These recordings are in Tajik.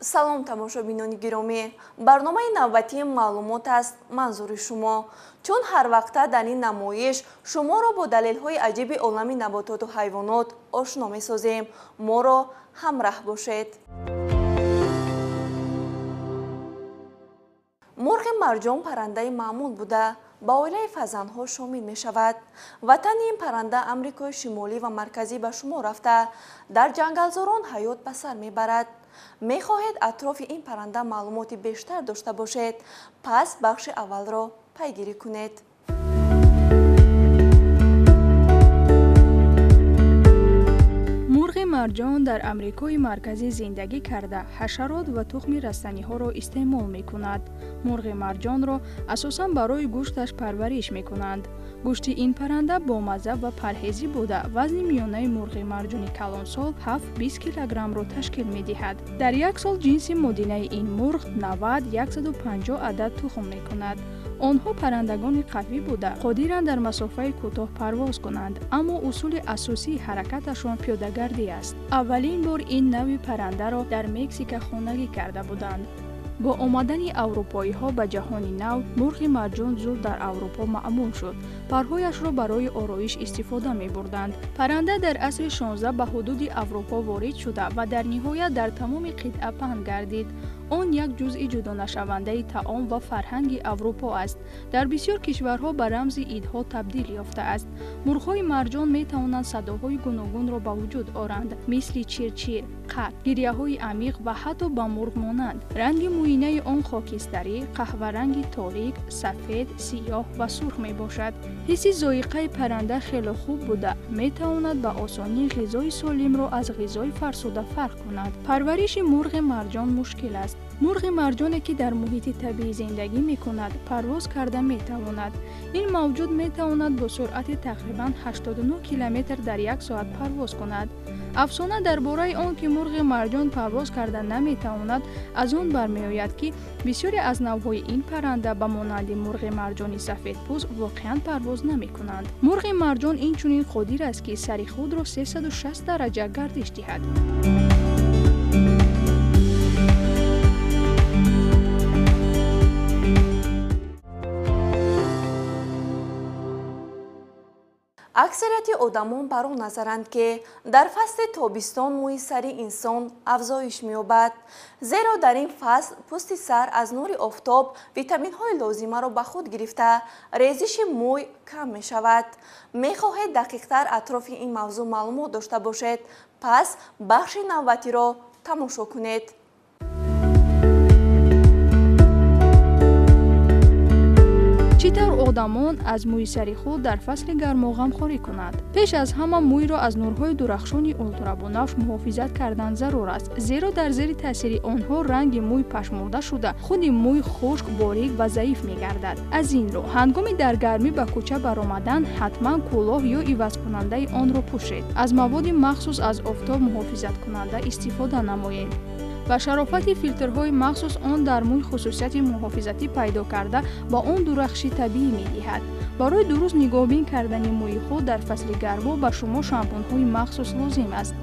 Салом, тамошобинони гиромӣ. Барномаи навбатии маълумот аст манзури шумо. Чун ҳар вақта дар ин намоиш шуморо бо далелҳои аҷиби олами набототу ҳайвонот ошно месозем. Моро ҳамраҳ бошед. Мурғи марҷон паррандаи маъмул буда, ба оилаи фазанҳо шомил мешавад. Ватани ин парранда Амрикои Шимолӣ ва Марказӣ ба шумор рафта, дар ҷангалзорон ҳаёт ба сар мебарад. Мехоҳед атрофи ин парранда маълумоти бештар дошта бошед? Пас бахши аввалро пайгирӣ кунед. Мурғи марҷон дар Амрикои Марказӣ зиндагӣ карда, ҳашарот ва тухми растаниҳоро истеъмол мекунад. Мурғи марҷонро асосан барои гӯшташ парвариш мекунанд. Гӯшти ин парранда бомазза ва парҳезӣ буда, вазни миёнаи мурғи марҷони калонсол 7-20 килограммро ташкил медиҳад. Дар як сол ҷинси модинаи ин мурғ 90-150 адад тухм мекунад. Онҳо паррандагони қавӣ буда, қодиранд дар масофаи кӯтоҳ парвоз кунанд, аммо усули асосии ҳаракаташон пиёдагардӣ аст. Аввалин бор ин навъи паррандаро дар Мексика хонагӣ карда буданд. Бо омадани аврупоиҳо ба ҷаҳони нав, мурғи марҷон зуд дар Аврупо маъмул шуд. Парҳояшро барои ороиш истифода мебурданд. Парранда дар асри 16 ба ҳудуди Аврупо ворид шуда ва дар ниҳоят дар тамоми қитъа паҳн гардид. Он як ҷузъи ҷудонашавандаи таом ва фарҳанги Аврупо аст. Дар бисёр кишварҳо ба рамзи идҳо табдил ёфтааст. Мурғҳои марҷон метавонанд садоҳои гуногунро ба вуҷуд оранд, мисли чирчир, қақ, гиряҳои амиқ ва ҳатто ба мурғ монанд. Ранги мӯинаи он хокистарӣ, қаҳваранги торик, сафед, сиёҳ ва сурх мебошад. Ҳисси зоиқаи парранда хеле хуб буда, метавонад ба осонӣ ғизои солимро аз ғизои фарсуда фарқ кунад. Парвариши мурғи марҷон мушкил аст. Мурғи марҷоне, ки дар муҳити табиӣ зиндагӣ мекунад, парвоз карда метавонад. Ин мавҷуд метавонад бо суръати тақрибан 89 километр дар як соат парвоз кунад. Афсона дар бораи он, ки мурғи марҷон парвоз карда наметавонад, аз он бармеояд, ки бисёре аз навъҳои ин парранда ба монанди мурғи марҷони сафедпӯст воқеан парвоз намекунанд. Мурғи марҷон инчунин қодир аст, ки сари худро 360 дараҷа гардиш диҳад. Аксарияти одамон бар он назаранд, ки дар фасли тобистон мӯи сари инсон афзоиш меёбад, зеро дар ин фасл пӯсти сар аз нури офтоб витаминҳои лозимаро ба худ гирифта, резиши мӯй кам мешавад. Мехоҳед дақиқтар атрофи ин мавзӯъ маълумот дошта бошед? Пас бахши навбатиро тамошо кунед. Чӣ тавр одамон аз мӯи сари худ дар фасли гармо ғамхорӣ кунанд? Пеш аз ҳама мӯйро аз нурҳои дурахшони ултрабунафш муҳофизат кардан зарур аст, зеро дар зери таъсири онҳо ранги мӯй пашмурда шуда, худи мӯй хушк, борик ва заиф мегардад. Аз ин рӯ, ҳангоми дар гармӣ ба кӯча баромадан ҳатман кӯлоҳ ё ивазкунандаи онро пӯшед. Аз маводи махсус аз офтоб муҳофизаткунанда истифода намоед. Ба шарофати филтрҳои махсус он дар мӯй хусусияти муҳофизатӣ пайдо карда, ба он дурахши табиӣ медиҳад. Барои дуруст нигоҳбин кардани мӯи худ дар фасли гармо ба шумо шампунҳои махсус лозим аст.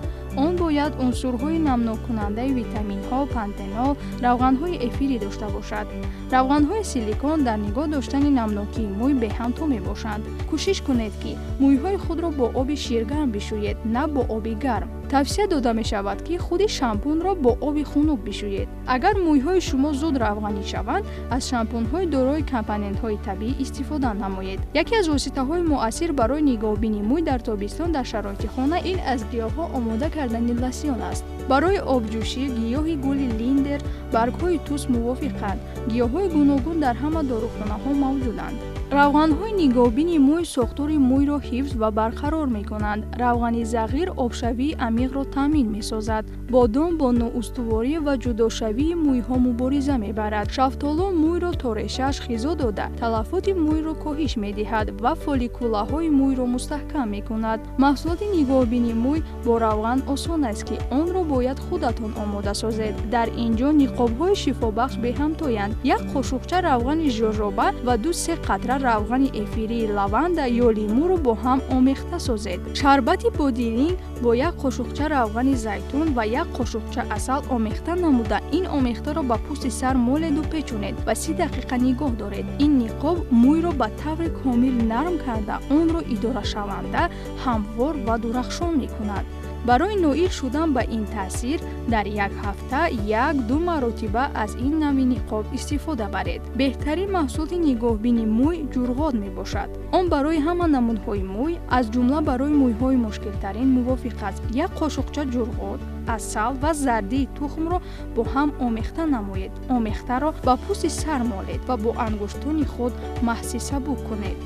Он бояд унсурҳои намноккунандаи витаминҳо, пантенол, равғанҳои эфирӣ дошта бошад. Равғанҳои силикон дар нигоҳ доштани намнокии мӯй беҳамто мебошанд. Кӯшиш кунед, ки мӯйҳои худро бо оби ширгарм бишӯед, на бо оби гарм. Тавсия дода мешавад, ки худи шампунро бо оби хунук бишӯед. Агар мӯйҳои шумо зуд равғанӣ шаванд, аз шампунҳои дорои компонентҳои табиӣ истифода намоед. Яке аз воситаҳои муассир барои нигоҳбини мӯй дар тобистон дар шароити хона ин аз гиёҳҳо омода кардани лосьон аст. Барои обҷӯшӣ гиёҳи гули линдер, баргҳои тус мувофиқанд. Гиёҳҳои гуногун дар ҳама дорухонаҳо мавҷуданд. Равғанҳои нигоҳбини мӯй сохтори мӯйро ҳифз ва барқарор мекунанд. Равғани зағир обшавии амиқро таъмин месозад. Бодом бо ноустуворӣ ва ҷудошавии мӯйҳо мубориза мебарад. Шафтолу мӯйро то решааш ғизо дода, талафоти мӯйро коҳиш медиҳад ва фолликулаҳои мӯйро мустаҳкам мекунад. Маҳсулоти нигоҳбини мӯй бо равған осон аст, ки онро бояд худатон омода созед. Дар ин ҷо ниқобҳои шифобахш беҳамтоянд. Як қошуқча равғани жожоба ва 2-3 қатра равғани эфирии лаванда ё лимӯро бо ҳам омехта созед. Шарбати бодиринг бо як қошуқча равғани зайтун ва як қошуқча асал омехта намуда, ин омехтаро ба пӯсти сар моледу печонед ва 30 дақиқа нигоҳ доред. Ин ниқоб мӯйро ба таври комил нарм карда, онро идорашаванда, ҳамвор ва дурахшон мекунад. Барои ноил шудан ба ин таъсир дар як ҳафта 1-2 маротиба аз ин нави ниқоб истифода баред. Беҳтарин маҳсулоти нигоҳбини мӯй ҷурғот мебошад. Он барои ҳама намудҳои мӯй, аз ҷумла барои мӯйҳои мушкилтарин мувофиқ аст. Як қошуқча ҷурғот, асал ва зардии тухмро бо ҳам омехта намоед. Омехтаро ба пӯсти сар молед ва бо ангуштони худ маҳси сабук кунед.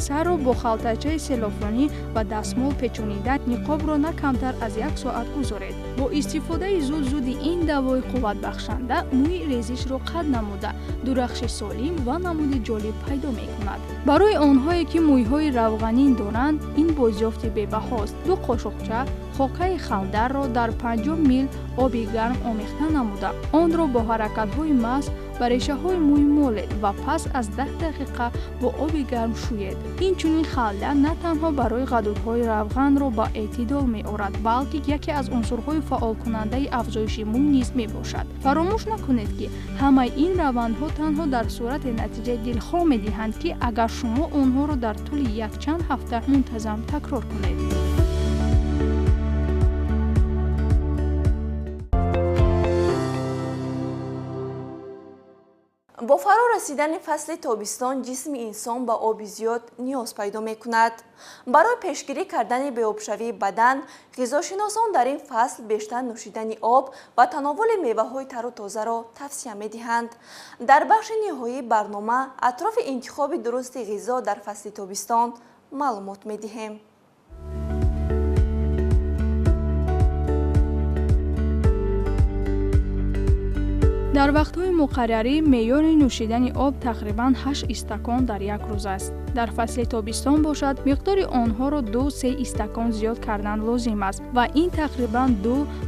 Сарро бо халтачаи селофонӣ ва дастмол печонида ниқобро на камтар аз 1 соат гузоред. Бо истифодаи зуд-зуди ин давои қувватбахшанда мӯи резишро қад намуда, дурахши солим ва намуди ҷолиб пайдо мекунад. Барои онҳое ки мӯйҳои равғанин доранд, ин бозёфти бебаҳост. 2 қошуқча хокаи халдарро дар 50 мл оби гарм омехта намуда, онро бо ҳаракатҳои маҳз ба решаҳои мӯй молед ва пас аз 10 дақиқа бо оби гарм шӯед. Инчунин халдар на танҳо барои ғадудҳои равғанро ба эътидол меорад, балки яке аз унсурҳои фаъолкунандаи афзоиши мӯй низ мебошад. Фаромӯш накунед, ки ҳамаи ин равандҳо танҳо дар сурати натиҷаи дилхоҳ медиҳанд, ки агар шумо онҳоро дар тӯли якчанд ҳафта мунтазам такрор кунед. Бо фаро расидани фасли тобистон ҷисми инсон ба оби зиёд ниёз пайдо мекунад. Барои пешгирӣ кардани беобшавии бадан, ғизошиносон дар ин фасл бештар нӯшидани об ва тановули меваҳои тару тозаро тавсия медиҳанд. Дар бахши ниҳоии барнома атрофи интихоби дурусти ғизо дар фасли тобистон маълумот медиҳем. Дар вақтҳои муқаррарӣ меъёри нӯшидани об тақрибан 8 истакон дар як рӯз аст. Дар фасли тобистон бошад, миқдори онҳоро 2-3 истакон зиёд кардан лозим аст ва ин тақрибан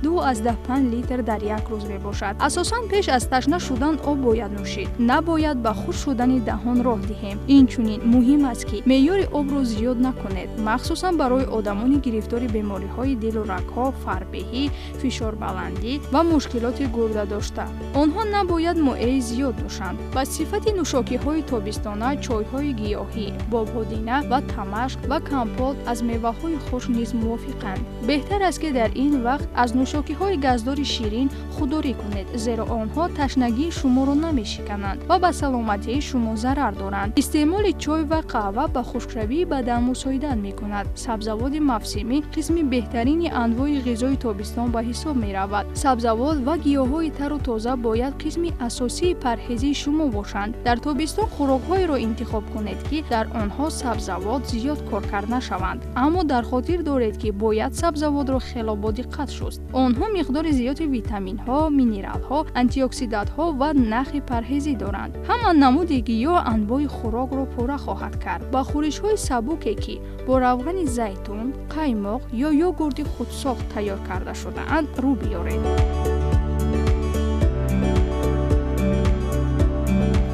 2-2,5 литр дар як рӯз мебошад. Асосан пеш аз ташна шудан об бояд нӯшид. Набояд ба хушк шудани даҳон роҳ диҳем. Инчунин муҳим аст, ки меъёри обро зиёд накунед, махсусан барои одамони гирифтори бемориҳои дилу рагҳо, фарбеҳӣ, фишорбаландӣ ва мушкилоти гурда дошта. Онҳо набояд моеи зиёд нӯшанд. Ба сифати нӯшокиҳои тобистона чойҳои гиёҳӣ, бободина ва тамашк ва компот аз меваҳои хушк низ мувофиқанд. Беҳтар аст, ки дар ин вақт аз нӯшокиҳои газдори ширин худдорӣ кунед, зеро онҳо ташнагии шуморо намешикананд ва ба саломатии шумо зарар доранд. Истеъмоли чой ва қаҳва ба хушкшавии бадан мусоидат мекунад. Сабзавоти мавсимӣ қисми беҳтарини анвои ғизои тобистон ба ҳисоб меравад. Сабзавот ва гиёҳҳои тару тоза бояд қисми асосии парҳезии шумо бошанд. Дар тобистон хӯрокҳоеро интихоб кунед, ки дар онҳо сабзавот зиёд коркард нашаванд. Аммо дар хотир доред, ки бояд сабзавотро хело бодиққат шуст. Онҳо миқдори зиёди витаминҳо, минералҳо, антиоксидантҳо ва нахи парҳезӣ доранд. Ҳама намуди гиёҳ анвои хӯрокро пурра хоҳад кард. Ба хӯришҳои сабуке, ки бо равғани зайтун, қаймоқ ё йогурти худсохт тайёр карда шудаанд, рӯ биёред.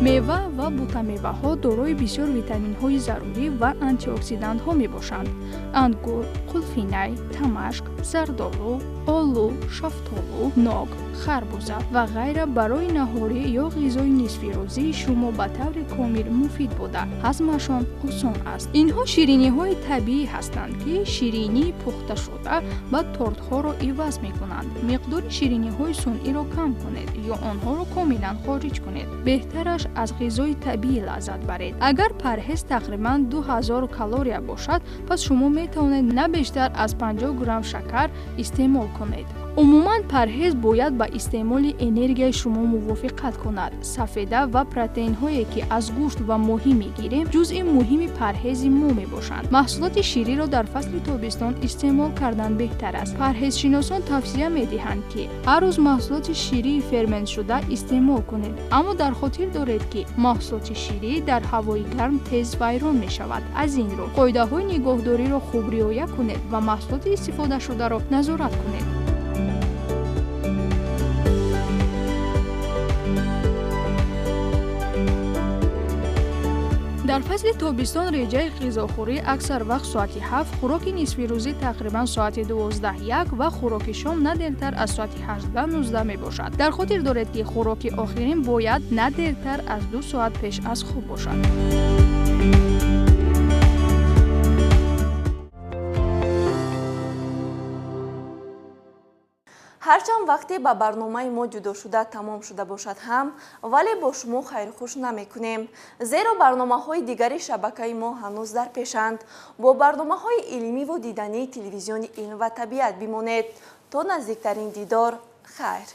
Мева ва бутамеваҳо дорои бисёр витаминҳои зарурӣ ва антиоксидантҳо мебошанд. Ангур, қулфинай, тамашк, зардолу, олу, шафтолу, нок, харбуза ва ғайра барои наҳорӣ ё ғизои нисфирӯзии шумо ба таври комил муфид буда, ҳазмашон осон аст. Инҳо шириниҳои табиӣ ҳастанд, ки ширинии пухташуда ва тортҳоро иваз мекунанд. Миқдори шириниҳои сунъиро кам кунед ё онҳоро комилан хориҷ кунед. Беҳтараш аз ғизои табиӣ лаззат баред. Агар парҳез тақрибан 2000 калория бошад, пас шумо метавонед на бештар аз 50 грамм шакар истеъмол кунед. Умуман парҳез бояд ба истеъмоли энергияи шумо мувофиқат кунад. Сафеда ва протеинҳое, ки аз гӯшт ва моҳӣ мегирем, ҷузъи муҳими парҳези мо мебошанд. Маҳсулоти шириро дар фасли тобистон истеъмол кардан беҳтар аст. Парҳезшиносон тавсия медиҳанд, ки ҳар рӯз маҳсулоти ширии ферментшуда истеъмол кунед. Аммо дар хотир доред, ки маҳсулоти ширӣ дар ҳавои гарм тез вайрон мешавад. Аз ин рӯ қоидаҳои нигоҳдориро хуб риоя кунед ва маҳсулоти истифодашударо назорат кунед. Дар Фасли тобистон реҷаи ғизохӯрӣ аксар вақт соати 7, хӯроки нисфирӯзӣ тақрибан соати 12:01 ва хӯроки шом на дертар аз соати 18:19 мебошад. Дар хотир доред, ки хӯроки охирин бояд на дертар аз 2 соат пеш аз хоб бошад. Ҳарчанд вақте ба барномаи мо ҷудошуда тамом шуда бошад ҳам, вале бо шумо хайрхуш намекунем, зеро барномаҳои дигари шабакаи мо ҳанӯз дар пешанд. Бо барномаҳои илмиву дидании телевизиони илм ва табиат бимонед. То наздиктарин дидор, хайр.